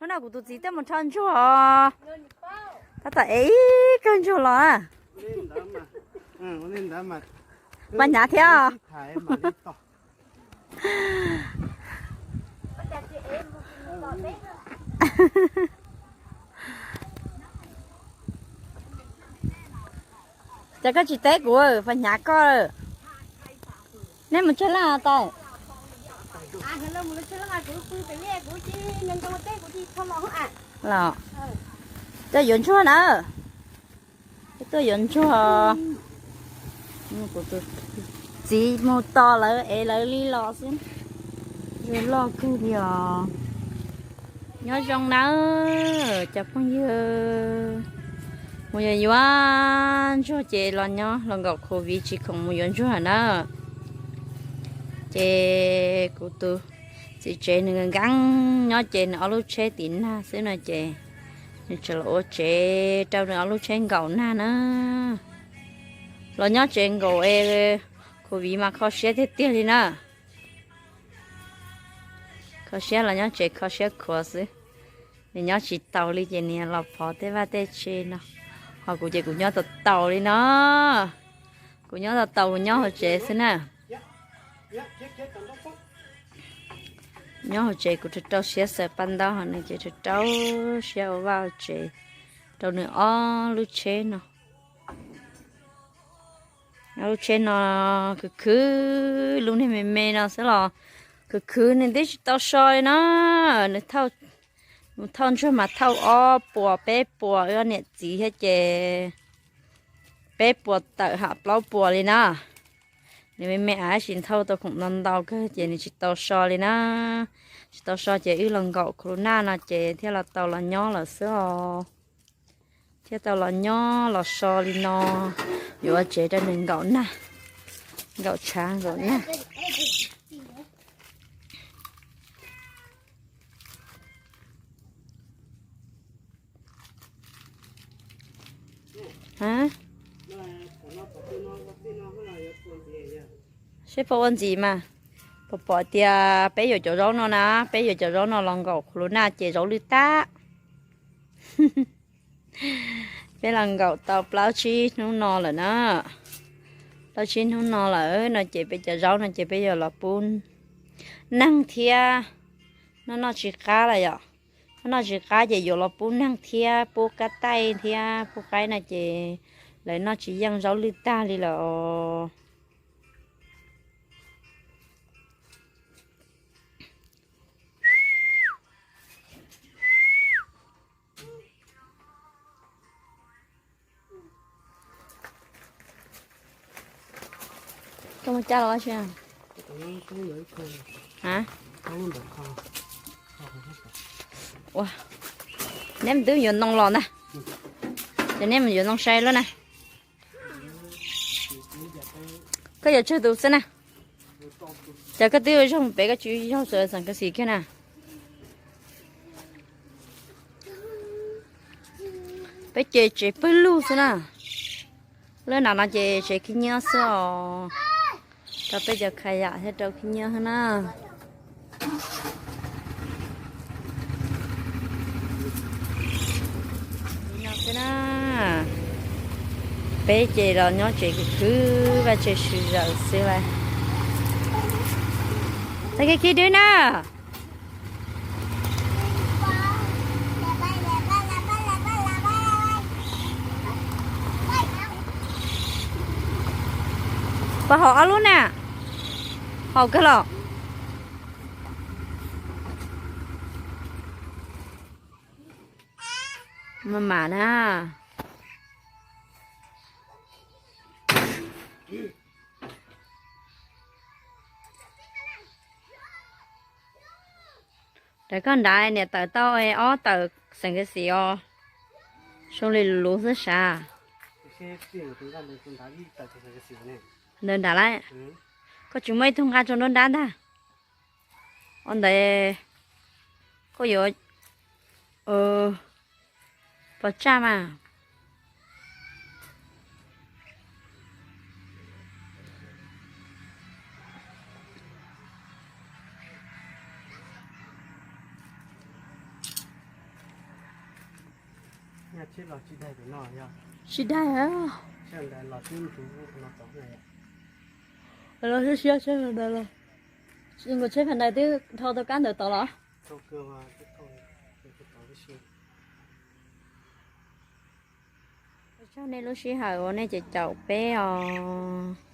No kuv tus txiv twb mus rho ntsuag os. Tab tom ev ib kawg ntsuag los na. Paj hnyav thiab. Ces koj tsis teb kuv, paj hnyav koj. Neb mus tsawg leej tas? Los, tuaj yuav ntsuag na. Tuaj yuav ntsuag. Kuv tus txiv mus tos lawv es lawv li los xwb. Ntsuag loj kawg li os. Nyob zoo nawb cov phooj ywg. Mus yuav yuav ntsuag ces los nyob los nkaum covid tsis khoom mus yuav ntsuag na. Ces kuv tus txiv tsev nws nkees nkees nyob ces nws ob lub tsheb tim nag xwb no ces nws tseem los ua tsev rau nws ob lub tsheb nkaum nag na. Los nyob tsev nkaum es covid mas kho siab tiag tiag li na. Kho siab los nyob tsev kho siab khuav xwb. Nws nyob tsis taus li ces nws los phov tej vaj tej tse no. Ho kuv ces kuv nyob tau taus li no. Kuv nyob tau taus kuv nyob hauv tsev xwb na. Nyob hauv tsev kuv rau rau siab xaws paj ntaub, ho nws ces rau rau siab ua vaj ua tsev rau nws ob lub tsheb no. Ob lub tsheb no khwv khwv, lub niag me me no xwb los khwv khwv, nws twb tsis tau so li no. Nws thauj, nws thauj ntsuag mas thauj ob puas peb puas, wb niam txiv thiab ces peb puas tawm ham plaub puas li na. Nws me me tab sis thauj tau khoom ntau ntau kawg ces nws tsis tau so li na. Tsis tau so ces wb los nkaum corona no ces thiaj los tau los nyob lawm xwb os. Thiaj tau los nyob los so li no, yuav ua tsev rau nws nkaum nag, nkaum tshav nkaum nag. Seb puas ua ntxiv mas, puas pom tias peb yuav cov zaub no na, peb yuav cov zaub no los nkaum corona ces zaub lwj tag. Peb los nkaum tau plaub tsib hnub no lawm na. Plaub tsib hnub no lawm no ces peb cov zaub no ces peb yuav los pub neeg thiab. Noj noj tsis qab lawm yom. Noj noj tsis qab ces yuav los pub neeg thiab pub kab taij thiab pub qaib no ces lawv noj tsis yeej, zaub lwj tag li lawm os. Koj muaj caj los tsis? Ua, neb mus twb yuav ntoo los ntag. Ces neb mus yuav ntoo sai luaj na. Koj yuav tsawg tus xwb na? Ces koj twb ua zaug pem koj tsis ua zaug xeem kas xis kiag na. Peb ces tsev pawg lug xwb na. Lub nram no ces tsev khib nyiab xwb os. Rau peb cov kha yam thiab rau khib nyiab xwb na. Li no xwb na. Peb ces los nyob tsev khwv khwv vaj tse sawv daws xwb lauj. Tag kis khib dwb na. Puas haum ob lub na? Haum kawg los. Maj mam na. Rau koj nrad niam tawm tau ob tawm xeem kas xis os. Zoo li luv xwb sav. Ntawd nrad lauj. Koj tsis muaj ib tug nqa rau nruab nrab ntag. Ua ntawd koj yuav pov tsaj mas. Tsis daig. Los siab siab tsheb pham dais los, nkaus tsheb pham dais twb dhau tau kab ntawd tod los. Tsaug nej lub sij hawm uas nej caum caum peb os.